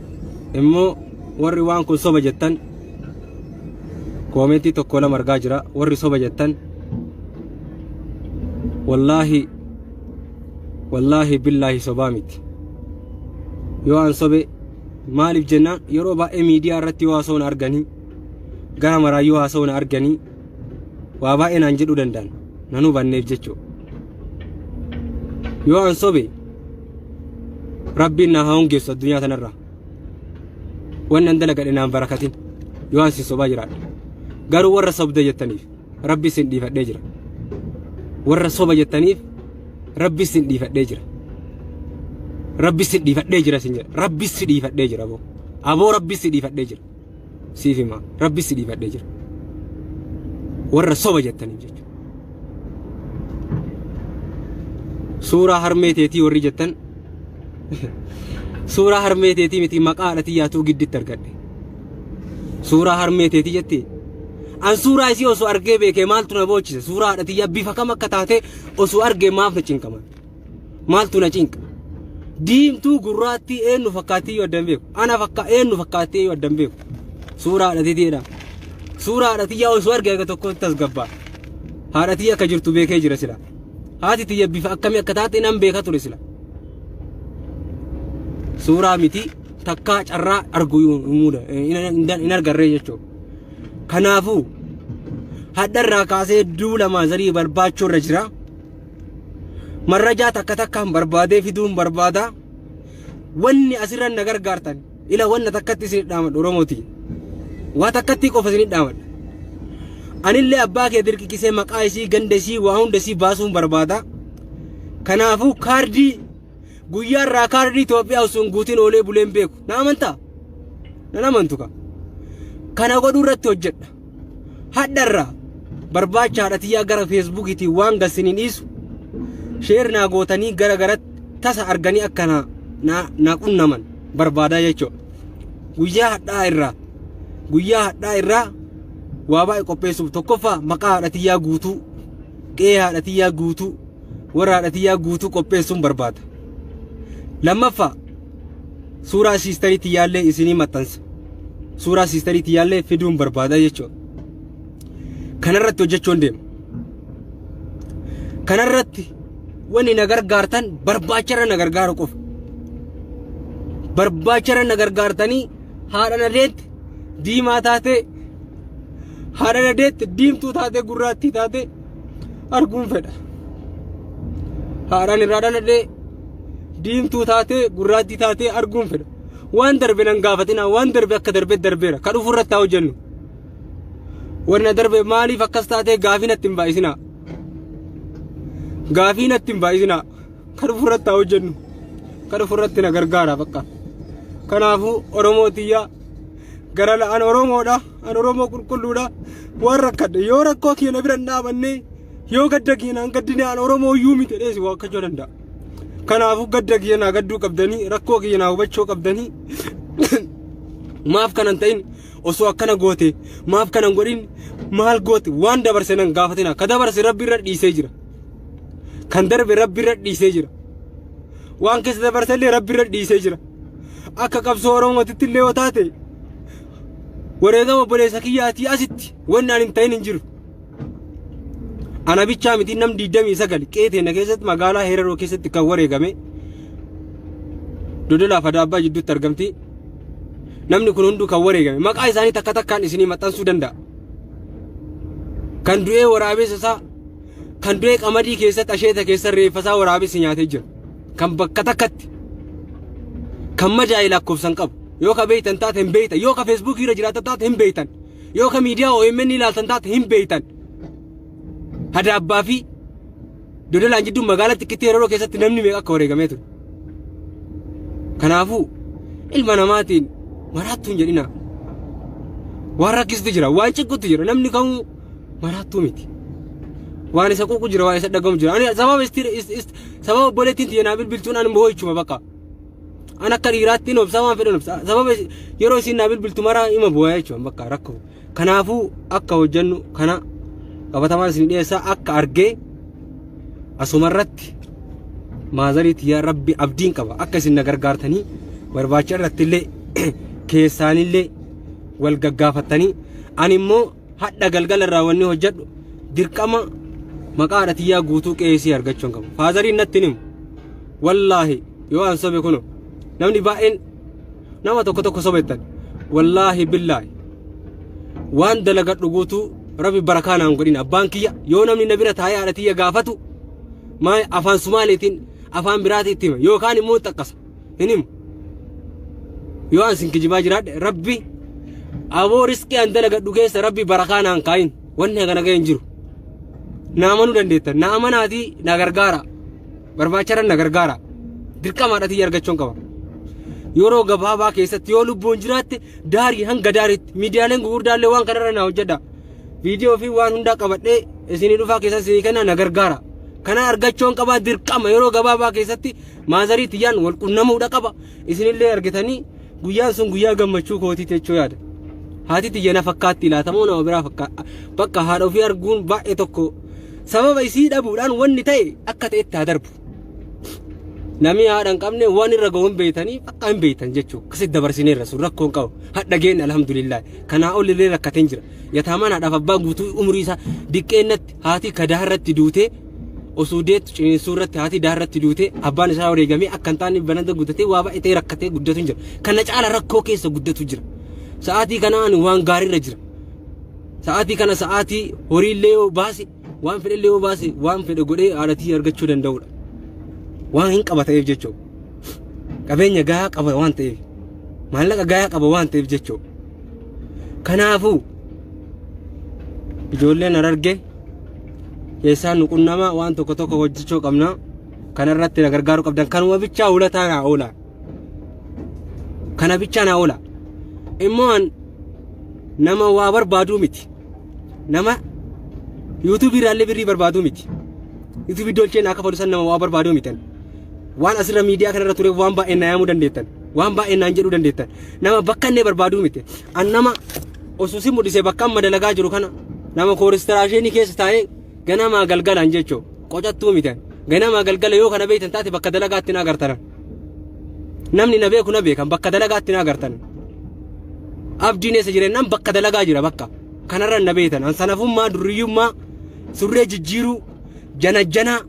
Immoo warri waan kun soba jettan koomentii tokko lama argaa jira warri soba jettan wallaahi wallaahi billaahi sobaa miti. Yoo an sobe maaliif jennaan yeroo baay'ee miidiyaa irratti yoo haasa'uun arganii gara maraa yoo haasa'uun arganii waa baay'ee naan jedhuu danda'an nan hubanneef jechuudha. Yoo an sobe rabbiin na haa hongeessu addunyaa tanarraa. Wannan dalagadhe naan barakatin yoo an sin sobaa jiraadhe. Garuu warra sobda jettaniif rabbi sin dhiifadhee jira. Warra soba jettaniif rabbi sin dhiifadhee jira. Rabbi si dhiifadhee jira sin jedha. Rabbi si dhiifadhee jira aboo. Aboo rabbi si dhiifadhee jira. Siif hima. Rabbi si dhiifadhee jira. Warra soba jettaniif jechuudha. Suuraa harmee teetii warri jettan suuraa harmee teetii miti maqaa haadha tiyyaatuu gidditti argadhe. Suuraa harmee teetii jetti. An suuraa isii osoo argee beekee maaltu na boochise? Suuraa haadha tiyyaa bifa kam akka taate osoo argee maaf na cinqama? Maaltu na cinqa? Diimtuu gurraattii eenyu fakkaattii yoo addan beeku? Ana fakka eenyu fakkaattii yoo addan beeku? Suuraa haadha tiyyaadha. Suuraa haadha tiyyaa osoo argee aga tokkotti tasgabbaa. Haadha tiyya akka jirtu beekee jira sila. Haati tiyya bifa akkamii akka taate nan beeka ture sila. Suuraa miti takkaa carraa argu hin argarree jechuudha. Kanaafuu hadharraa kaasee duula maazarii barbaachuu irra jira. Marrajaa takka takkaan barbaadee fiduun barbaada. Wanni asirra na gargaartan ila wanna takkatti isin dhaamadha Oromooti. Waa takkatti qofa isin dhaamadha. Anillee abbaa kee dirqikisee maqaa isii ganda isii waa hunda isii baasuun barbaada. Kanaafuu kaardii guyyaa irraa kaardii Itoophiyaa osoo hin guutin oolee buleen beeku. Na amantaa? Nan amantu ka. Kana godhuu irratti hojjedha. Hadharraa barbaacha haadha tiyyaa gara feesbuukiitiin waan gassin hin dhiisu. Sheer naa gootanii gara garatti tasa arganii akka na na na qunnaman barbaadaa jechuudha. Guyyaa hadhaa irraa guyyaa hadhaa irraa waa baay'ee qopheessuuf tokkoffaa maqaa haadha tiyyaa guutuu qe'ee haadha tiyyaa guutuu warra haadha tiyyaa guutuu qopheessuun barbaada. Lammaffaa suuraa siistarii tiyyaallee isinii maxxansa. Suuraa siistarii tiyyaallee fiduun barbaada jechuudha. Kanarratti hojjechuun deema. Kanarratti wanni na gargaartan barbaacharra na gargaaru qofa. Barbaacharra na gargaartanii haadha na deette diimaa taatee haadha na deette diimtuu taatee gurraattii taatee arguun fedha. Haadhaan irraa dhaladhee diimtuu taatee gurraattii taatee arguun fedha. Waan darbe nan gaafatina waan darbe akka darbe darbeera ka dhufu irratti haa hojjennu. Wanna darbe maaliif akkas taatee gaafii natti hin baay'isinaa. Gaafii natti hin baay'isinaa ka dhufu irratti haa hojjennu. Ka dhufu irratti na gargaara bakka. Kanaafuu Oromoo tiyyaa gara an Oromoodha. An Oromoo qulqulluudha. Waan rakkadhe yoo rakkoo kiyya na bira hin dhaabanne yoo gadda kiyya naan gaddine an Oromoo iyyuu miti jedhee si waakkachuu danda'a. Kanaafuu gadda kiyya naa gadduu qabdanii rakkoo kiyya naa hubachuu qabdanii maaf kanan ta'in osoo akkana goote maaf kanan godhin maal goote waan dabarse nan gaafatina ka dabarse rabbi irra dhiisee jira. Kan darbe rabbi irra dhiisee jira. Waan keessa dabarse illee rabbi irra dhiisee jira. Akka qabsoo Oromootitti illee yoo taate wareegama obboleessa kiyyaatii asitti wanni ani hin ta'in hin jiru. Ana bichaa miti nam 29 qe'ee teenya keessatti magaalaa Hereroo keessatti kan wareegame Dodolaa fi Adaabbaa jidduutti argamti. Namni kun hunduu kan wareegame maqaa isaanii takka takkaan isinii maxxansuu danda'a. Kan du'ee waraabessa isaa kan du'ee qamadii keessatti asheeta keessa reeffa isaa waraabessi nyaatee jira. Kan bakka takkatti kan madaa'e lakkoofsan qabu. Yoo ka beeytan taate hin beeytan. Yoo ka feesbuukii irra jiraatan taate hin beeytan. Yoo ka miidiyaa OMN ilaaltan taate hin beeytan. Hadaabbaa fi Dodolaan jidduu magaalaa xiqqittii Hereroo keessatti namni meeqa akka wareegamee ture. Kanaafuu ilma namaatiin maraattuu hin jedhinaa. Waan rakkistu jira, waan cinqutu jira. Namni kamuu maraattuu miti. Waan isa quuqu jira, waan isa dhagamu jira. Ani sababa sababa obboleettiin tiyya naa bilbiltuun ani boo'ichuma bakka. An akka dhiiraatti hin obsa waan fedhan obsa. Sababa yeroo isiin naa bilbiltu maraa ima boo'a jechuudha bakka rakkoo. Kanaafuu akka hojjennu kana qabatamaan isin dhiyeessaa akka argee asumarratti maazarii tiyyaa rabbi abdiin qaba akka isin na gargaartanii barbaacha irratti illee keessaanillee wal gaggaafattanii ani immoo hadha galgala irraa wanni hojjedhu dirqama maqaa haadha tiyyaa guutuu qe'eesii argachuu hin qabu. Faazariin natti hin himu. Wallaahi yoo an sobe kuno namni baay'een nama tokko tokko sobettan wallaahi billaahi waan dalagadhu guutuu rabbi barakaa naan godhin abbaan kiyya yoo namni na bira taa'ee haadha tiyya gaafatu maa afaan sumaaleetiin afaan biraatiin itti hima yookaan immoo xaqqasa hin himu yoo an sin kijibaa jiraadhe rabbi aboo riskii an dalagadhu keessa rabbi barakaa naan kaayin wanni hagana ga'e hin jiru na amanuu dandeettan na amanaatii na gargaara barbaacharran na gargaara dirqama haadha tiyya argachuun qaba yeroo gabaabaa keessatti yoo lubbuun jiraatte daarii hanga daariitti miidiyaaleen gurguddaallee waan kanarra na hojjedha viidiyoo fi waan hundaa qabadhee isinii dhufaa keessa isinii kenna na gargaara kana argachuun qaba dirqama yeroo gabaabaa keessatti maazarii tiyyaan wal qunnamuudha qaba isinillee argitanii guyyaan sun guyyaa gammachuu kootiiti jechuu yaada haati tiyya na fakkaatti laatamoo nama biraa fakkaata bakka haadha ofii arguun baay'ee tokko sababa isii dhabuudhaan wanni ta'e akka ta'etti haa darbu. Namni haadha hin qabne waan irra gahu hin beeytanii bakka hin beeytan jechuudha. Akkasitti dabarsineerra sun rakkoo hin qabu. Hadha geenne alhamdulillah. Kanaa ol illee rakkateen jira. Yataamaan haadhaaf abbaa guutuu umurii isaa diqqeennatti haati kadaa irratti duutee osoo deettu ciniinsuu irratti haati daa irratti duutee abbaan isaa wareegamee akka hin taane bananta guddatee waa baay'ee rakkatee guddatu hin jira. Kana caala rakkoo keessa guddatu jira. Sa'aatii kana ani waan gaariirra jira. Sa'aatii kana sa'aatii horiillee yoo baase waan fedhellee yoo baase waan fedhe godhee haadhatii argachuu danda'udha. Waan hin qaba ta'eef jechuudha. Qabeenya gahaa qaba waan ta'eef. Maallaqa gahaa qaba waan ta'eef jechuudha. Kanaafuu ijoolleen Harargee keessaan nu qunnamaa waan tokko tokko hojjechuu qabna. Kanarratti na gargaaruu qabdan. Kanuma bichaa ulataa naa oola. Kana bichaa naa oola. Immoo an nama waa barbaaduu miti. Nama yuutuubii irraallee birrii barbaaduu miti. Yuutuubii dolchee naa kafalu san nama waa barbaaduu miti. Waan asirra miidiyaa kanarra ture waan baay'een na yaamuu dandeettan. Waan baay'een naan jedhuu dandeettan. Nama bakka inni barbaaduu miti. An nama osoo si mul'isee bakka amma dalagaa jiru kana nama kooristiraashinii keessa taa'ee ganamaa galgalaan jechuu qocattuu miti. Ganamaa galgala yoo kana beektan taate bakka dalagaatti na agartan. Namni na beeku na beekan bakka dalagaatti na agartan. Abdiin eessa jireenyaan bakka dalagaa jira bakka. Kanarra na beektan. An sanafummaa durriyyummaa surree jijjiiruu janajjanaa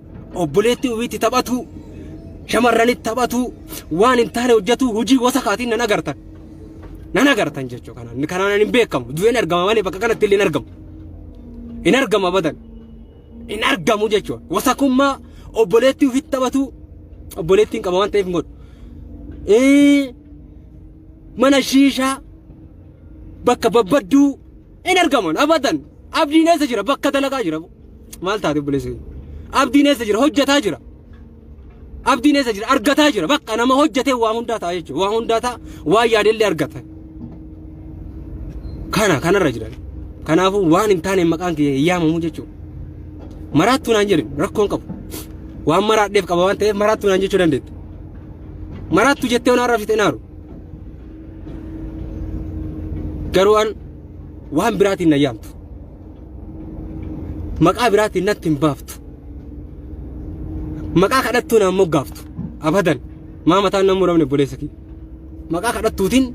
obboleettii ofiitti taphatu shamarranitti taphatu waan hin taane hojjetu hojii wasakaatiin nan agartan. Nan agartan jechuu kanaan kanaan hin beekamu du'een argama malee bakka kanatti illee hin argamu. Hin argamu abadan. Hin argamu jechuudha. Wasakummaa obboleettii ofiitti taphatu obboleettiin qaba waan ta'eef hin godhu. Mana shiishaa bakka babbadduu hin argaman abadan. Abdiin eessa jira? Bakka dalagaa jira. Maal taate obboleessa? Abdiin eessa jira? Hojjetaa jira. Abdiin eessa jira? Argataa jira. Bakka nama hojjetee waa hundaa ta'a jechuudha. Waa hundaa ta'a, waan yaadellee argata. Kana kanarra jira. Kanaafuu waan hin taane maqaan kiyya hin yaamamu jechuudha. Maraattuu naan jedhin rakkoon qabu. Waan maraadheef qaba waan ta'eef maraattuu naan jechuu dandeetta. Maraattuu jettee waan arrabsite naaru. Garuu an waan biraatiin na yaamtu. Maqaa biraatiin natti hin baaftu. Maqaa kadhattuu naan moggaaftu. Abadan. Maa mataan nan muramne obboleessa kiyya. Maqaa kadhattuutiin,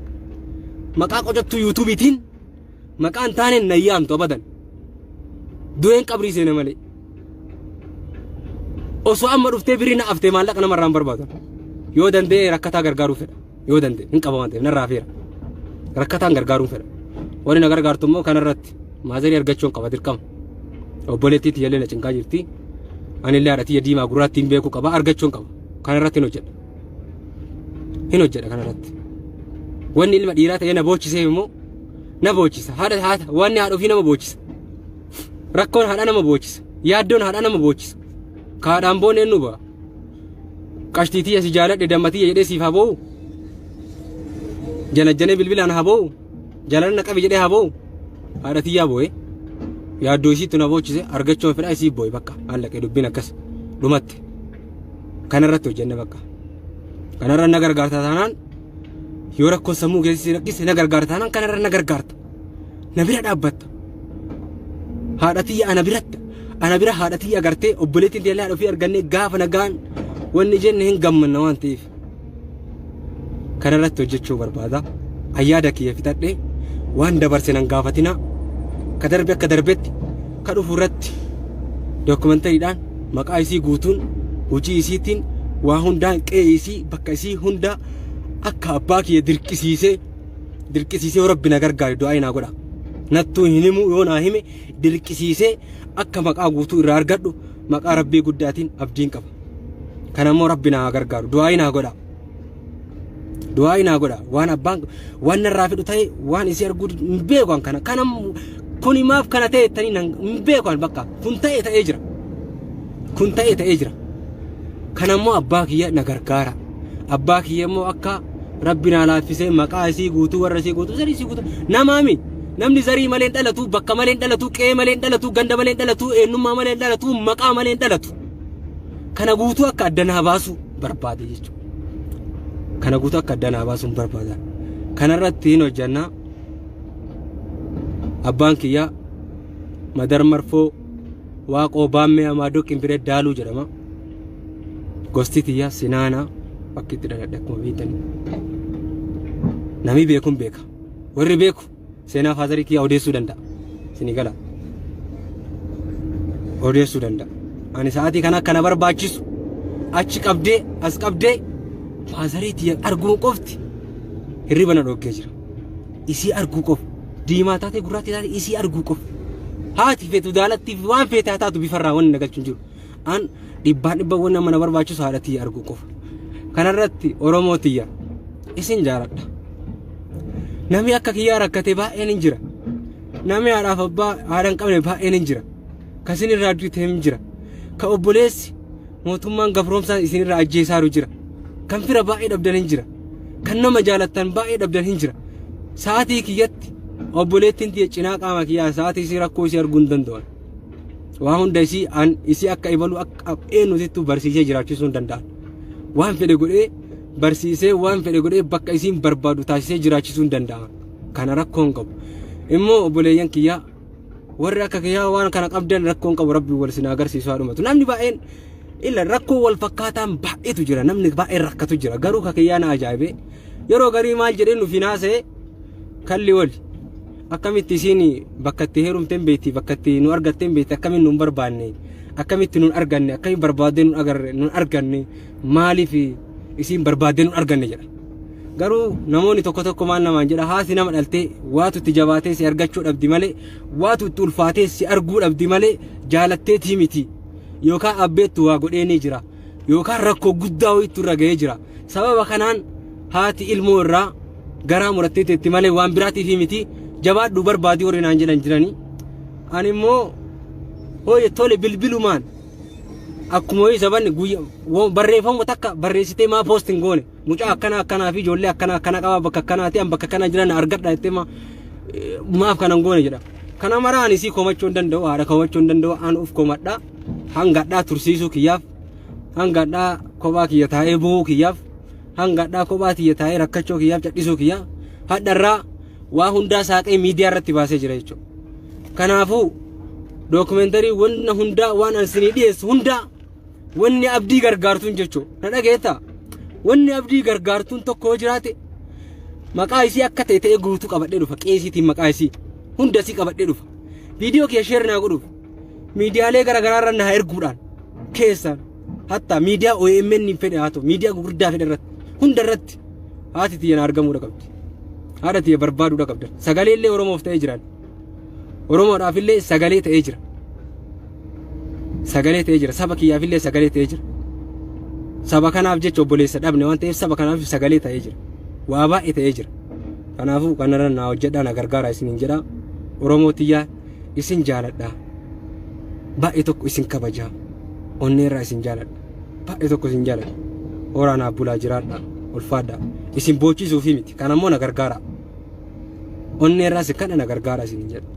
maqaa qocattuu yuutuubiitiin, maqaa hin taaneen na yaamtu abadan. Du'een qabrii seena malee. Osoo amma dhuftee birii na aftee maallaqa namarraa hin barbaadu. Yoo danda'e rakkataa gargaaruu fedha. Yoo danda'e hin qaba waan ta'eef narraa hafeera. Rakkataan gargaaruu fedha. Warri na gargaartu immoo kanarratti maazarii argachuun qaba dirqama. Obboleettii tiyyallee na cinqaa jirti. Anillee haadha tiyya diimaa gurraattiin beekuu qaba argachuun qaba. Kanarratti hin hojjedha. Hin hojjedha kanarratti. Wanni ilma dhiiraa ta'ee na boochisee immoo na boochisa. Haadha haadha wanni haadha ofii nama boocisa. Rakkoon haadha nama boochisa. Yaaddoon haadha nama boochisa. Kaadhaan boon eenyu ba'a? Qashtii tiyya si jaaladhe damma tiyya jedhee siif haa boo'u. Janajjanee bilbilaan haa boo'u. Jaalala na qabi jedhee haa boo'u. Haadha tiyyaa boo'e. Yaaddoo isiitu na boochise argachuun fedhaa isii boo'e bakka maallaqee dubbiin akkas dhumatte. Kanarratti hojjenne bakka. Kanarra na gargaarta taanaan yoo rakkoon sammuu keessa si rakkise na gargaarta taanaan kanarra na gargaarta. Na bira dhaabbatta. Haadha tiyya ana biratti ana bira haadha tiyya agartee obboleettiin tiyya haadha ofii argannee gaafa nagaan wanni jenne hin gammanna waan ta'eef. Kanarratti hojjechuu barbaada. Ayyaada kiyya fixadhee waan dabarse nan gaafatina. Ka darbe akka darbetti ka dhufu irratti dookumantariidhaan maqaa isii guutuun hojii isiitiin waa hundaan qe'ee isii bakka isii hunda akka abbaa kiyya dirqisiisee dirqisiisee yoo rabbi na gargaare du'aa naa godha. Nattuu hin himu yoo naa hime dirqisiisee akka maqaa guutuu irraa argadhu maqaa rabbii guddaatiin abdiin qaba. Kana immoo rabbi naa gargaaru du'aa naa godha. Du'aa naa godha waan abbaan waan narraa fedhu ta'e waan isii arguu hin beeku an kana kana kuni maaf kana ta'e jettanii hin beeku an bakka kun ta'e ta'ee jira. Kun ta'e ta'ee jira. Kana immoo abbaa kiyya na gargaara. Abbaa kiyya immoo akka rabbi naa laaffisee maqaa isii guutuu warra isii guutuu zarii isii guutuu namaami. Namni zarii malee hin dhalatu, bakka malee hin dhalatu, qe'ee malee hin dhalatu, ganda malee hin dhalatu, eenyummaa malee hin dhalatu, maqaa malee hin dhalatu. Kana guutuu akka adda naa baasu barbaade jechuudha. Kana guutuu akka adda naa baasuun barbaada. Kanarratti hin hojjannaa. Abbaan kiyyaa Madar Marfoo Waaqoo Baammee Amaadoo Qimbiree Daaluu jedhama. Gosti tiyya Sinaanaa bakki itti dhaladhe akkuma beektani. Namni beekuun beeka. Warri beeku seenaa faazarii kiyyaa odeessuu danda'a. Isinii gala. Odeessuu danda'a. Ani sa'aatii kana akka na barbaachisu achi qabdee as qabdee faazarii tiyya arguun qofti hirriba na dhoggee jira. Isii arguu qofa. Diimaa taatee gurraattii taatee isii arguu qofa. Haati feetu daalattii fi waan feete haa taatu bifarraa wanni na galchu hin jiru. An dhibbaan dhibba wanni amma na barbaachisu haadha tiyya arguu qofa. Kanarratti Oromoo tiyya isin jaaladha. Namni akka kiyyaa rakkate baay'een hin jira. Namni haadhaaf abbaa haadha hin qabne baay'een hin jira. Ka isin irraa duute hin jira. Ka obboleessi mootummaan gabroomsaan isin irraa ajjeesaaru jira. Kan fira baay'ee dhabdan hin jira. Kan nama jaalattan baay'ee dhabdan hin jira. Sa'aatii kiyyatti obboleettiin tiyya cinaa qaama kiyyaa sa'aatii isii rakkoo isii arguu hin danda'an. Waa hunda isii an isii akka ibalu akka eenyutittuu barsiisee jiraachisuu hin danda'an. Waan fedhe godhee barsiisee waan fedhe godhee bakka isiin barbaadu taasisee jiraachisuu hin danda'an. Kana rakkoo hin qabu. Immoo obboleeyyan kiyyaa warri akka kiyyaa waan kana qabdan rakkoo hin qabu rabbi wal isin agarsiisu haa dhumatu. Namni baay'een illa rakkoo wal fakkaataan baay'eetu jira namni baay'een rakkatu jira garuu ka kiyyaa na ajaa'ibee yeroo garii maal jedhee nuuf hin haasa'e kalli wali akkamitti isiin bakka itti heerumteen beekti bakka itti nu argatteen beekti akkamiin nu hin barbaanne akkamitti nun arganne akkamiin barbaaddee nun agarre nun arganne maaliif isiin barbaaddee nun arganne jedha. Garuu namoonni tokko tokko maal namaan jedha haati nama dhaltee waatu itti jabaatee si argachuu dhabdi malee waatu itti ulfaatee si arguu dhabdi malee jaalatteetii miti yookaan abbeettu waa godhee ni jira yookaan rakkoo guddaa wayiitu irra ga'ee jira sababa kanaan haati ilmoo irraa garaa murattee teetti malee waan biraatiif miti jabaadhu barbaadii warri naan jedhan jiranii ani immoo hooye tole bilbilumaan Akkuma isa banne guyya barreeffama takka barreessitee maa post hin goone, mucaa akkana akkanaa fi ijoollee akkana akkana qabaa, bakka akkanaati, an bakka akkana jiran argadha jettee maaf kana hin goone jedha. Kana maraa ani isii komachuu hin danda'u, haadha komachuu hin danda'u, an uf komadha. Hangadhaa tursiisuu kiyyaaf, hangadhaa kophaa kiyya taa'ee bu'uu kiyyaaf, hangadhaa kophaa tiyya taa'ee rakkachuu kiyyaaf, cadhisuu kiyya hadharraa waa hundaa saaqee miidiyaa irratti baasee jira jechuudha. Kanaafuu dookumentarii wanna hundaa waan an isinii dhiyeessu hundaa wanni abdii gargaartuun jechuudha. Na dhageettaa? Wanni abdii gargaartuun tokko yoo jiraate, maqaa isii akka ta'e ta'ee guutuu qabadhee dhufa. Qeesiitiin maqaa isii hunda isii qabadhee dhufa. Viidiyoo kee share naa godhuuf miidiyaalee garaagaraa irra naa erguudhaan keessaan hatta miidiyaa OMN hin fedhe haa ta'u, miidiyaa gurguddaa fedhe irratti, hunda irratti haati tiyya na argamuudha qabdi. Haadha tiyya barbaaduudha qabda. Sagalee illee Oromoof ta'ee jiran. Oromoodhaaf illee sagalee ta'ee jira. Sagalee ta'ee jira. Saba kiyyaaf illee sagalee ta'ee jira. Saba kanaaf jecha obboleessa dhabne waan ta'eef, saba kanaaf sagalee ta'ee jira. Waa baay'ee ta'ee jira. Kanaafuu kanarra naa hojjedhaa, na gargaara isiniin jedha. Oromoo tiyyaa, isin jaaladha. Baay'ee tokko isin kabajaa. Onneerraa isin jaaladha. Baay'ee tokko isin jaaladha. Horaa naaf bulaa, jiraadha. Ulfaadha. Isin boochisuufi miti. Kanammoo na gargaara. Onneerraa isin kadha, na gargaara isiniin jedha.